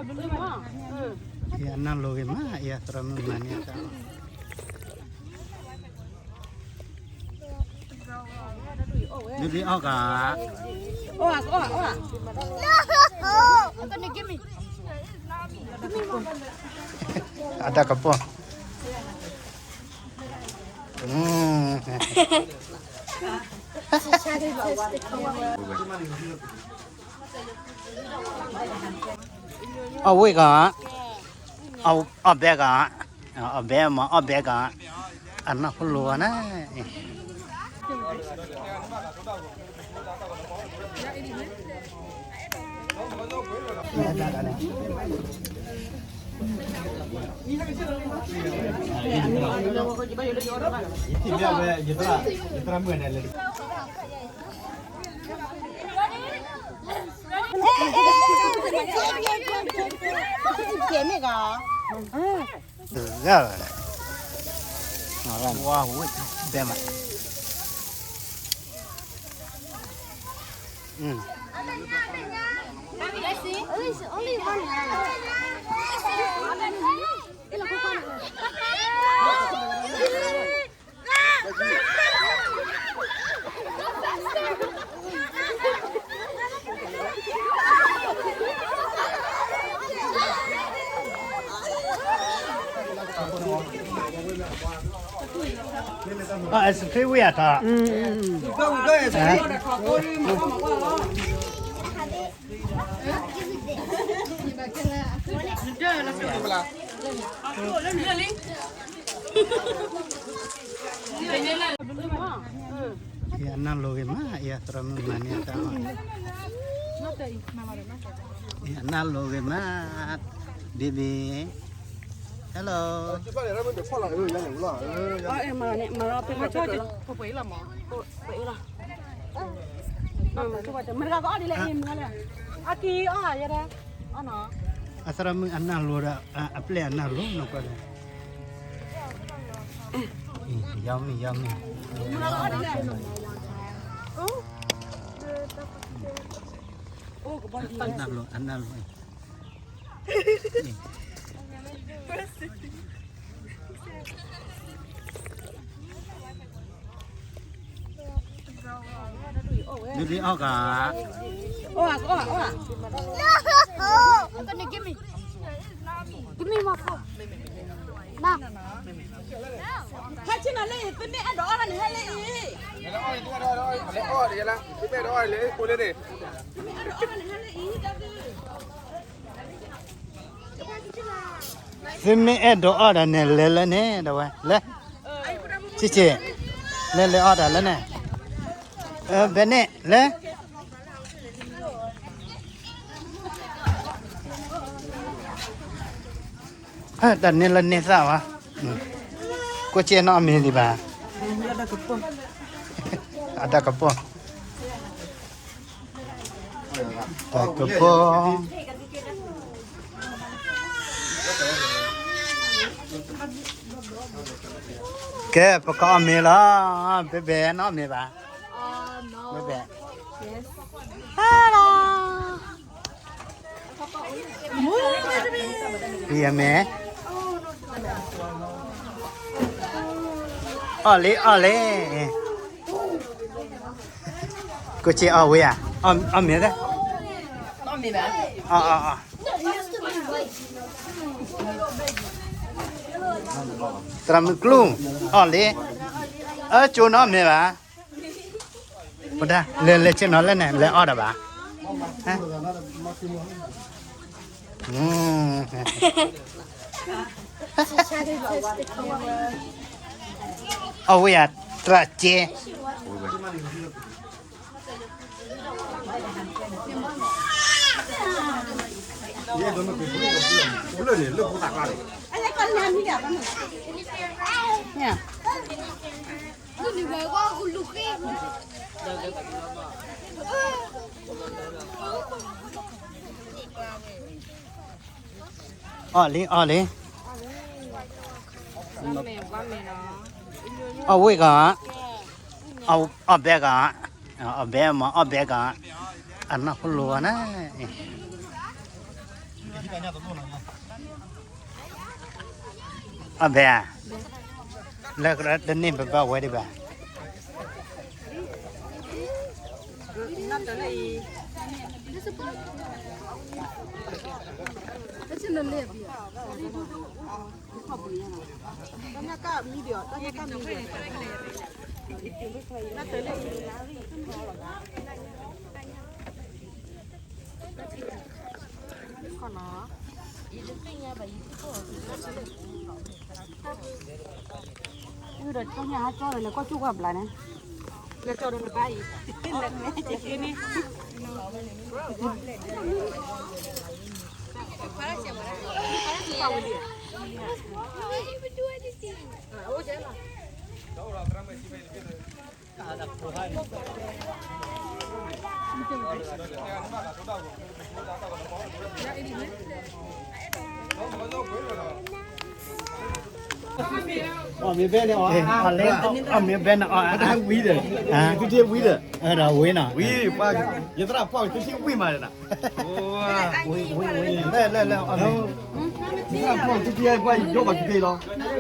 အနၢ်လိၤဂ့ၤမး အသရၣ်မုၣ်မၤန့ၢ်အတၢ်အီၣ်, ဒ်အီၣ်ကၤ, အတၢ်ကပီၢ်, အီၣ်ဝ့ၢ်ကၤ, အီၣ်ဘဲကၤ, အီၣ်ဘဲမ့ၢ်အီၣ်ဘဲကၤ, အနၢ်ဟူလိၤဝဲန့ၣ် ဝါဝဲဘဲမး, အဲ ice cream ဝံၤအထီၣ်, အနၢ်လိၤဂ့ၤမး အသရၣ်မုၣ်မၤန့ၢ်အတၢ်အီၣ်, အနၢ်လိၤဂ့ၤမး, baby, hello, အသရၣ်မုၣ်အနၢ်လိၤဒီး အပျဲၢ်အနၢ်လိၤနီၢ်ကီၢ်န့ၣ်, yummy yummy, အနၢ်လိၤ အနၢ်လိၤ ဒ်အီၣ်ကၤ, ဟဲဆ့ၣ်နီၤလၢအံၤ သုမ့ၢ်အဲၣ်ဒိးအီၣ်တၢ်န့ၣ် ဟဲလၢအံၤ, သုမ့ၢ်အဲၣ်ဒိးအီၣ်တၢ်န့ၣ် ဟဲလၢအံၤ, သုမ့ၢ်အဲၣ်ဒိးအီၣ်တၢ်န့ၣ် လဲၤလၢန့ၣ် ဒီးဝဲ လဲၤ, ဆ့ဆ့, လဲၤလဲၤအီၣ်တၢ်လၢန့ၣ်, ဘဲန့ၣ် လဲၤ တၢ်န့ၣ်လၢန့ၢ်သၣ်ဝဲ, ကိးက့နီၢ်အမ့ၢ်ဒံးဘၣ်, အတၢ်ကပီၢ်, တၢ်ကပီၢ်, ကဲ ပကအီၣ်မ့ၤလီၤ, ဘဲဘဲနီၢ်အမ့ၢ်ဘၣ်, ဘဲဘဲ, hello, ယမ့ၢ်, အီၣ်လံ အီၣ်လံ, ကိးက့အီၣ်ဝဲဧါ, အီၣ်မ့ၤ, အီၣ်အီၣ်အီၣ်, သရၣ်မုၣ်ကျူ, အီၣ်လံ, အၢကၠိနီၢ်မ့ၢ်ဘၣ်, လဲၤလဲၤဆ့ၣ်နီၤလၢန့ၣ် လဲၤအီၣ်ဒီးဘၣ်, အီၣ်ဝဲယၤတြၢ်က့, အီၣ်လံ အီၣ်လံ, အီၣ်ဝ့ၢ်ကီး, အီၣ်ဘဲကီး, အီၣ်ဘဲမ့ၢ်အီၣ်ဘဲကီး, အနၢ်ဟူလိၤဝဲန့ၣ်, အဘဲဧါ, လၢကရၢတန့ၢ်ပဘၣ်ဝဲဒံးဘၣ်. ဒီးကၠီညါဟးကၠီဒီး လဲၤကီၢ်ကၠူၣ်ကွၢ်ဘျါန့ၣ်, လဲၤကၠီဒီးနဘါအံၤ, လဲၤမဲက့ၤန့ၣ် အီၣ်မ့ၢ်ဘဲန့ၣ်အီၣ်, အီၣ်မ့ၢ်ဘဲန့ၣ်အီၣ်, ဝံဒီး, ဒီးဝံနီၤ, ဝံ, ယသရၣ်ပှၢ်ကသံဝံမးဒၣ်, ဝံ, ဝံ, ဝံ, လဲၣ်, လဲၣ်, လဲၣ်, ယသရၣ်ပှၢ်ကသံပှၢ်ယိဘၣ်ကသ့လီၤ, ဝံ, ဝ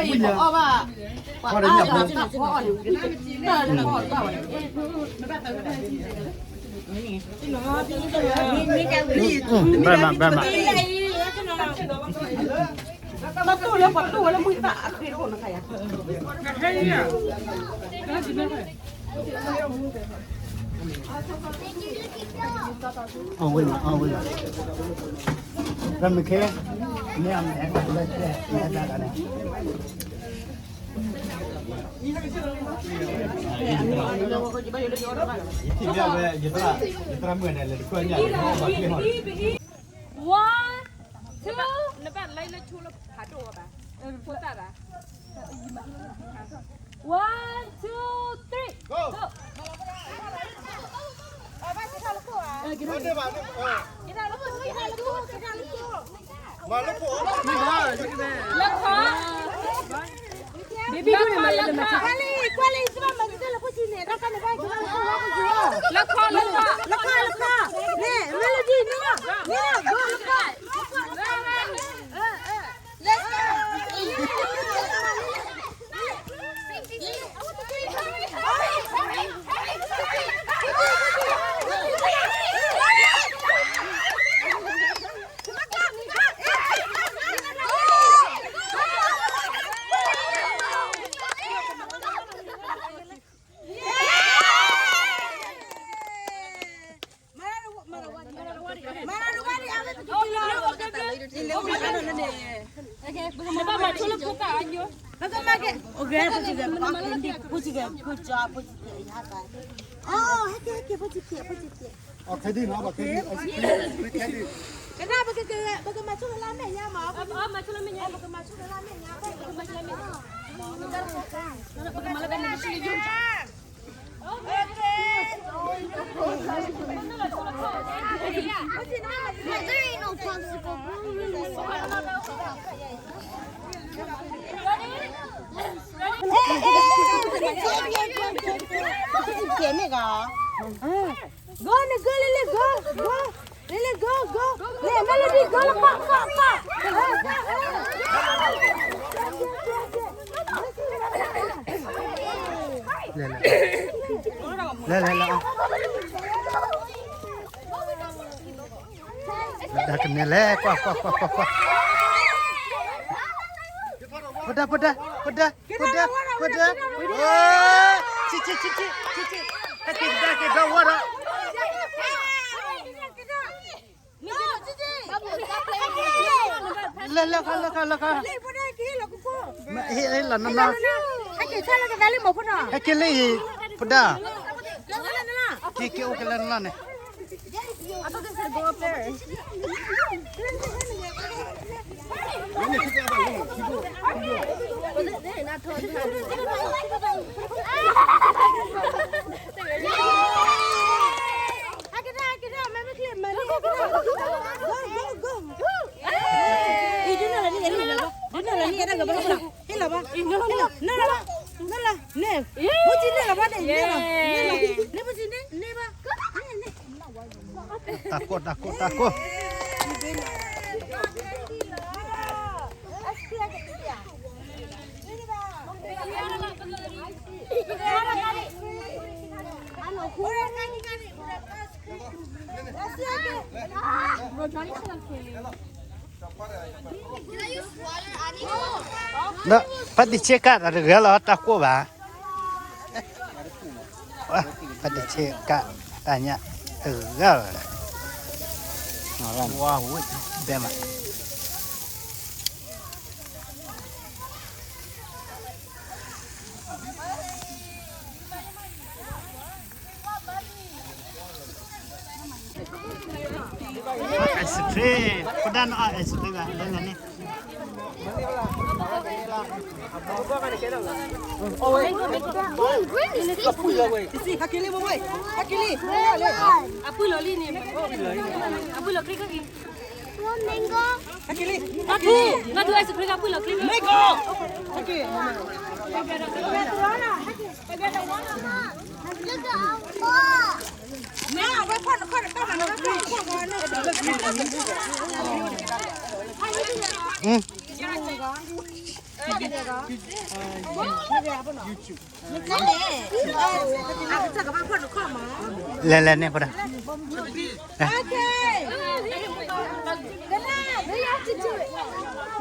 ံ, ပှၤဒီးညၣ်ဖိ ဘၣ်မး, ဘၣ်မး, အဝဲလီၤ, အဝဲလီၤ, ဘၣ်မ့ၢ်ခဲ, မ့ၢ်အမဲာ်, ယထံၣ်ဝဲ, ယသရၣ်မုၣ်န့ၣ် လဲၤတခွဲညၣ်န့ၣ်, One, two, နဘၣ်လဲၤလၢဆိလၢဖးဒိၣ်ဘၣ်, ဖိသၣ်ဘၣ်, one, two, three, go. မၤလၢခိၣ်, လၢခိၣ်, လၢခိၣ်, လၢခိၣ်, လၢခိၣ်, လၢခိၣ်, လၢခိၣ်, လၢခိၣ်, လၢခိၣ်, လၢခိၣ်, လၢခိၣ်, လၢခိၣ်, လၢခိၣ်, let's go. Go, န go, လဲၤလဲၤ go, go, လဲၤလဲၤ go, go, လဲၤ Melody, go လၢပှၢ် ပှၢ် ပှၢ်, လဲၤလဲၤ လဲၤလဲၤလဲၤ, ပဒါကနဲလဲၣ်, ကွၢ် ကွၢ် ကွၢ် ကွၢ် ကွၢ်, ပဒါ ပဒါ ပဒါ ပဒါ ပဒါ, ဆံး ဆံး ဆံး ဆံး ဆံး, ဟဲက့ၤကဒါက့ၤဒီဝီဒီး, လၢ လၢခါ လၢခါ လၢခါ, ဟဲလီၤနီၢ်နီၢ်, ဟဲက့ၤလၢအံၤ ပဒါ, က့ၤ က့ၤအိၣ်က့ၤလၢနလီၢ်န့ၣ်. Hela ba. Hela ba. Hela ba. Hela. Ne. Buti ne la ba ne. Ne la. Ne la. Ne buti ne. Ne ba. Ne ne. တၢ်ကိၢ် တၢ်ကိၢ် တၢ်ကိၢ်. ဒီးဖါတံၢ်ဆ့ကၤတၢ်တဂၤလီၤ တၢ်ကိၢ်ဘၣ်. ဖါတံၢ်ဆ့ကၤတၢ်ညၣ်တဂၤလီၤ. ဝါဝဲဘဲမး. Ice cream, ပဒၣ်နအီၣ် ice cream ဘၣ် လဲၤလဲၤန့ၣ်. အပုၢ်လီၤလံန့ၣ်, အပုၢ်လီၤလံန့ၣ်, အပုၢ်လီၤချံခါက့ၤ, ဘၣ်ထူ, ဘၣ်ထူ ice cream အပုၢ်လီၤချံ, လဲၤလဲၤန့ၣ် ပဒၣ်. Okay.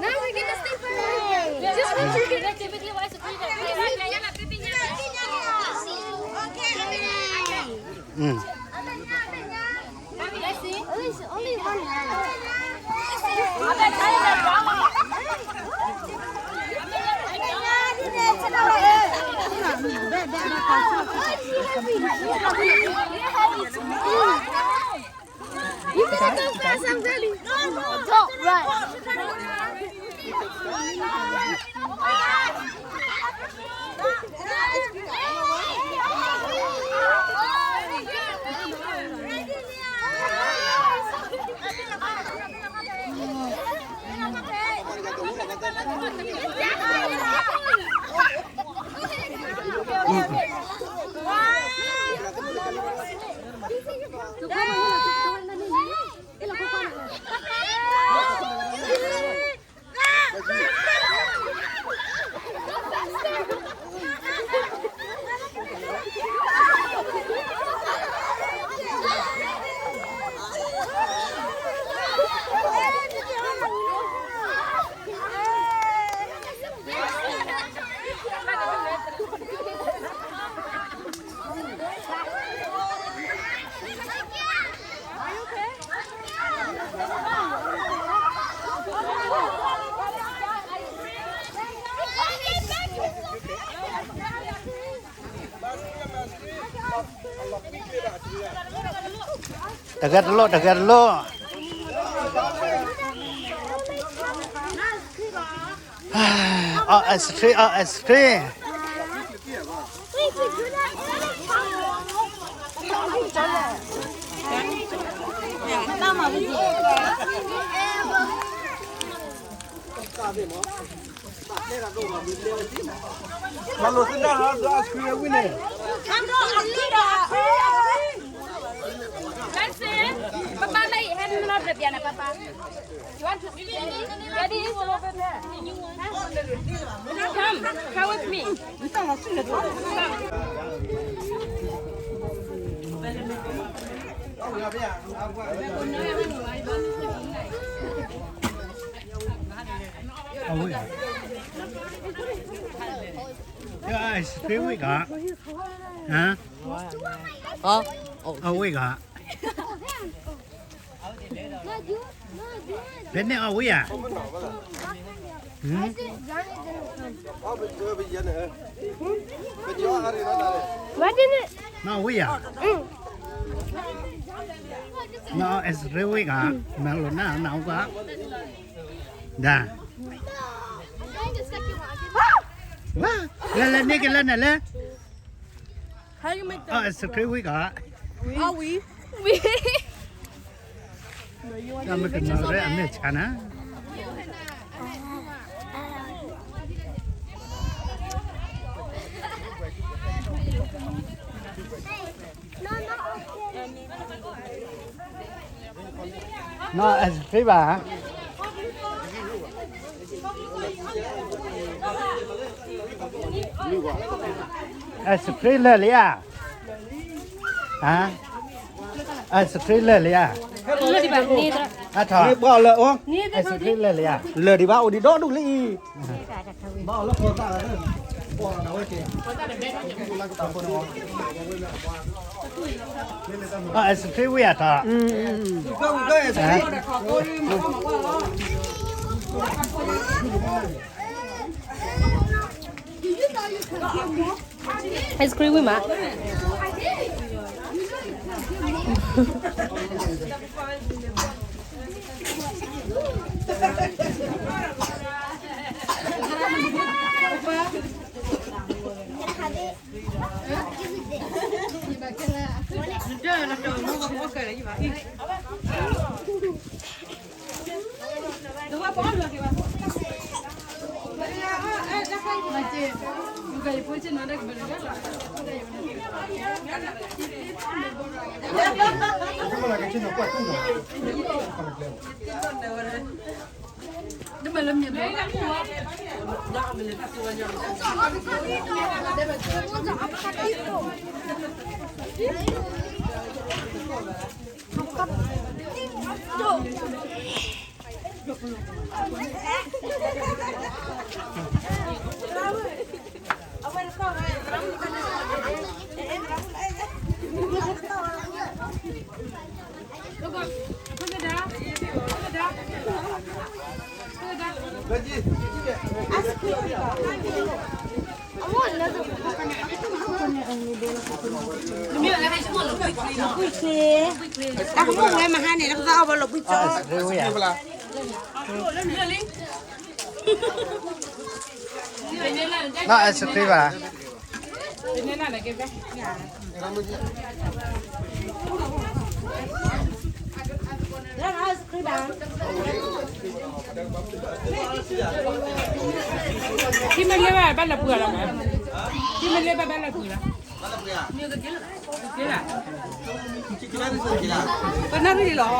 Now we're gonna stay for a minute. Just one second. Okay. Mm. Only one hand. You gotta go fast, I'm ready. Go, run. Tagad dulu, tagad dulu. Oh, es krim, oh, es krim. Papa, papa. You want to sit? Daddy is over there. Come, come with me. Come. Ice cream ဝံၣ်ကီး, ဟါ, အဝံၣ်ကီး, ဖဲန့ၣ်အဝံၣ်ဧါ, မ့ၢ်အဝံၣ်ဧါ, မ့ၢ် ice cream ဝံၣ်ကီး, မ့ၢ်လိာ်နၢ်နၢ်အူကီး, ဒၣ်, ဝါ, လဲၤလဲၤန့ၢ်က့ၤလၢန့ၣ်လဲၣ်. How do you make the, oh, ice cream ဝံၣ်ကီး, အဝံၣ်, ဝံၣ်, တၢ်မ့ၢ်တနီၤရဲၣ်အမဲာ်ဆါနၤ. နီၢ် ice cream ဘၣ်, ice cream လၢာ်လံဧါ, ice cream လၢာ်လံဧါ, အထီၣ် ice cream လၢာ်လံဧါ, လၢာ်ဒံးဘၣ် အိၣ်ဒံးဒီဒူၣ်လံအံၤ, ဘၣ်အီၤလၢဃီသၣ်လၢ ice cream ဝံၤအထီၣ်, ice cream ဝံၤမး တၢ်ကမူၣ်ဝဲမဟါန့ၣ် လၢကသးအီၣ်ဘၣ်လီၤဘှံးကၠီ, နီၢ် ice cream ဘၣ်, ထံမ့ၢ်လၢဘၣ်ဘၣ်လီၤပှံၤလီၤ, ထံမ့ၢ်လၢဘၣ်ဘၣ်လီၤပှံၤလီၤ, ပနၢ်ရံၣ်လီၤ, ပနၢ်ရံၣ်လီၤ.